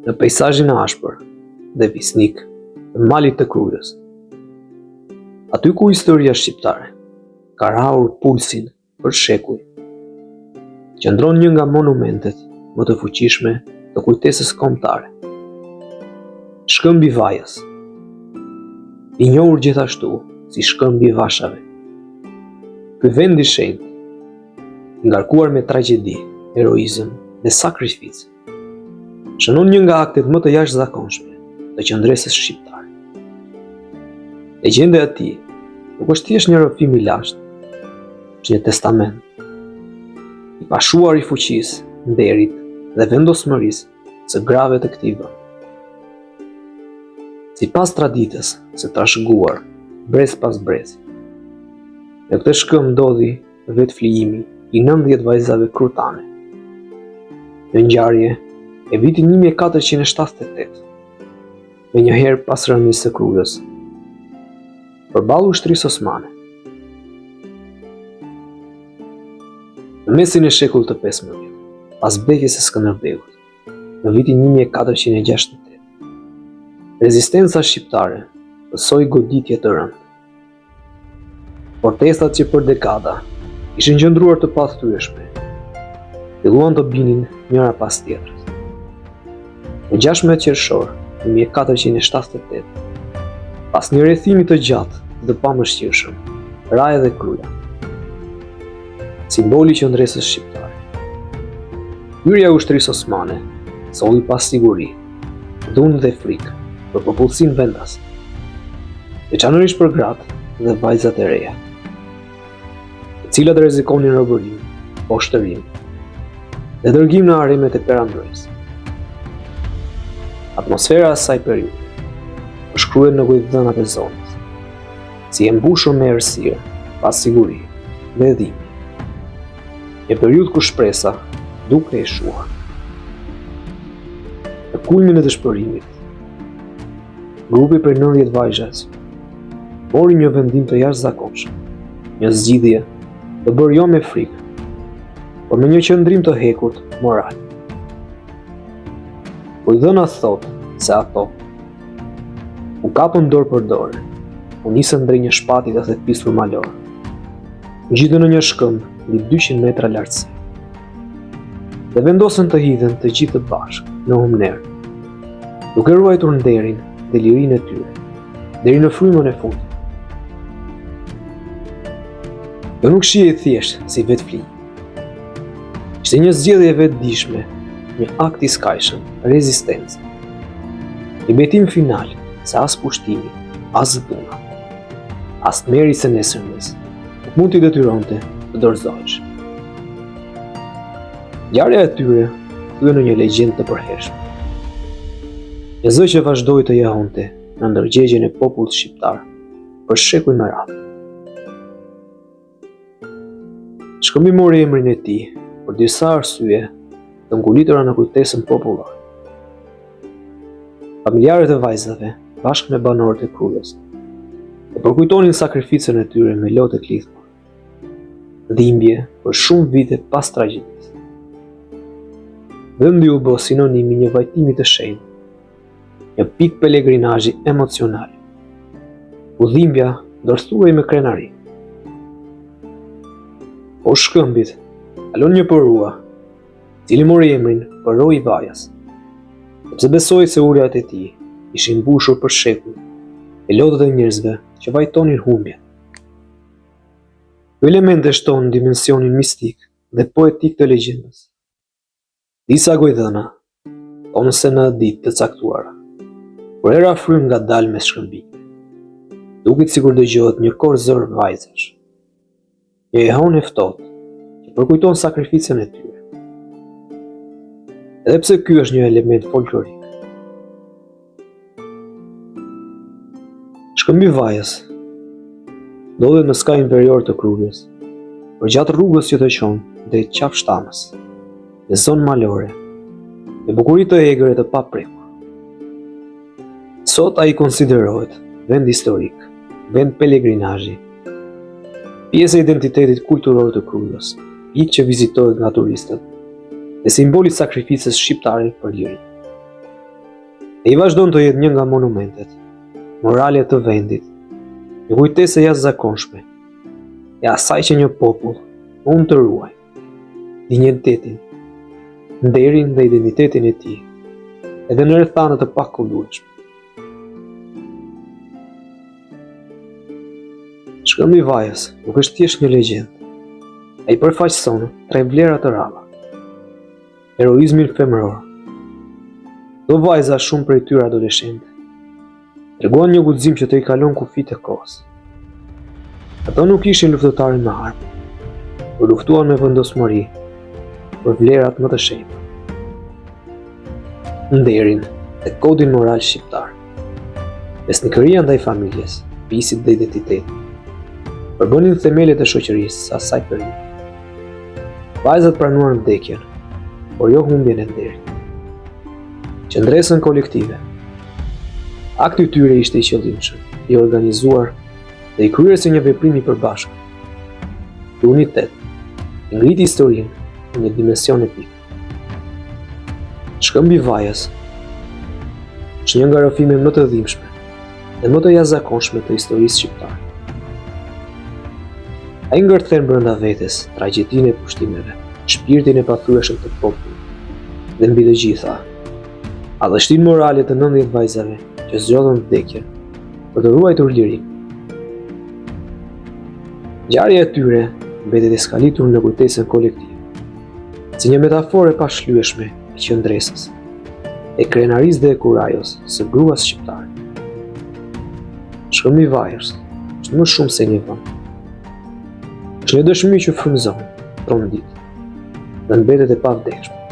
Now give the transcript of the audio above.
Në peisazhin e ashpër dhe fisnik të malit të Krujës. Aty ku historia shqiptare ka rrahur pulsin për shekuj, qëndron një nga monumentet më të fuqishme të kujtesës kombëtare. Shkëmbi i Vajës, i njohur gjithashtu si Shkëmbi i Vashave. Ky vend i shenjtë, ngarkuar me tragjedi, heroizëm dhe sakrificë, shënon një nga aktet më të jashtëzakonshme të qëndresës shqiptare. Legjenda e tij nuk është thjesht një rrëfim i lashtë, është një testament i pashuar i fuqisë, nderit dhe vendosmërisë së grave të këtij vendi. Sipas traditës së trashëguar brez pas brezi, në këtë shkëmb ndodhi vetëflijimi i 90 vajzave krutane. Një ngjarje e vitit 1478, menjëherë pas rënies së Krujës, përballë ushtrisë osmane. Në mesin e shekullit të 15, pas vdekjes së Skënderbeut, në vitin 1468, rezistenca shqiptare pësoi goditje të rëndë. Fortesat që për dekada ishin qëndruar të pathyeshme, filluan të binin njëra pas tjetrës. Në 16 qershor 1478, pas një rrethimi të gjatë dhe të pamëshirshëm, ra edhe Kruja, simboli i qëndresës shqiptare. Hyrja e ushtrisë osmane solli pasiguri, dhunë dhe frikë për popullsinë vendase, veçanërisht për gratë dhe vajzat e reja, të cilat rrezikonin robërim, poshtërim dhe dërgim në haremet e perandorisë. Atmosfera e asaj periudhe përshkruhet në gojëdhënat e zonës, si e mbushur me errësirë, pasiguri dhe dhimbje. Një periudhë ku shpresa dukej e shuar. Në kulmin e dëshpërimit, grupi prej 90 vajzash mori një vendim të jashtëzakonshëm, një zgjidhje të bërë jo me frikë, por me një qëndrim të hekurt moral. Gojëdhëna thotë se ato u kapën dorë për dore, u nisën drejt një shpati të thepisur malor, ngjitur në një shkëmb mbi 200 metra lartësi. Dhe vendosën të hidhen të gjithë bashkë në humnerë, duke ruajtur nderin dhe lirinë e tyre, deri në frymën e fundit. Kjo nuk shihej thjesht si vetëflijim. Ishte një zgjedhje e vetëdijshme, një akt i skajshëm rezistence. Një betim final se as pushtimi, as dhuna, as tmerri i së nesërmes, nuk mund t'i detyronte të dorëzoheshin. Ngjarja e tyre u kthye në një legjendë të përhershme. Një zë që vazhdoi të jehonte në ndërgjegjen e popullit shqiptar për shekuj me radhë. Shkëmbi mori emrin e tij për disa arsye të ngulitura në kujtesën popullore. Familjarët e vajzave, bashkë me banorët e Krujës, e përkujtonin sakrificën e tyre me lot e klithma. Dhimbje për shumë vite pas tragjedisë. Vendi u bë sinonim i një vajtimi të shenjtë, një pikë pelegrinazhi emocional, ku dhimbja ndërthurej me krenari. Poshtë shkëmbit, kalon një përrua, i cili mori emrin Përroi i Vajës, sepse besohej se ujërat e tij ishin mbushur për shekuj me lotët e njerëzve që vajtonin humbjen. Ky element e shton dimensionin mistik dhe poetik të legjendës. Disa gojëdhëna thonë se në ditë të caktuara, kur era fryn ngadalë mes shkëmbinjve, duket sikur dëgjohet një kor zërash vajzash. Një jehonë e ftohtë që përkujton sakrificën e tyre. Edhe pse ky është një element folklorik. Shkëmbi i Vajës ndodhet në skajin verior të Krujës, përgjatë rrugës që të çon drejt Qafë Shtamës, një zonë malore, me bukuri të egër e të paprekur. Sot ai konsiderohet vend historik, vend pelegrinazhi, pjesë e identitetit kulturor të Krujës, pikë që vizitohet nga turistët dhe simbol i sakrificës shqiptare për liri. Ai vazhdon të jetë një nga monumentet morale të vendit, një kujtesë e jashtëzakonshme e asaj që një popull mund të ruajë dinjitetin, nderin dhe identitetin e tij, edhe në rrethana të pakalkulueshme. Shkëmbi i Vajës nuk është thjesht një legjendë. Ai përfaqëson tre vlera të rralla. Heroizmin femëror. Këto vajza shumë prej tyre adoleshente. Treguan një guxim që tejkalon kufijtë e kohës. Ato nuk ishin luftëtare me armë, por luftuan me vendosmëri për vlerat më të shenjta. Nderin dhe kodin moral shqiptar. Besnikëria ndaj familjes, fisit dhe identitetit përbënin themelet e shoqërisë së asaj periudhe. Vajzat pranuan vdekjen, por jo humbjen e nderit. Qëndresën kolektive. Akti i tyre ishte i qëllimshëm, i organizuar dhe i kryer si një veprim i përbashkët. Ky unitet e ngriti historinë në një dimension epik. Shkëmbi i Vajës është një nga rrëfimet më të dhimbshme dhe më të jashtëzakonshme të historisë shqiptare. Ai ngërthen brenda vetes tragjedinë e pushtimeve, shpirtin e pathyeshëm të popullit dhe mbi të gjitha, madhështinë morale të 90 vajzave që zgjodhën vdekjen për të ruajtur lirinë. Ngjarja e tyre mbetet e skalitur në kujtesën kolektive, si një metaforë e pashlyeshme e qëndresës, e krenarisë dhe e kurajos së gruas shqiptare. Shkëmbi i Vajës është më shumë se një vend. Është një dëshmi që frymëzon, trondit dhe mbetet e pavdekshme.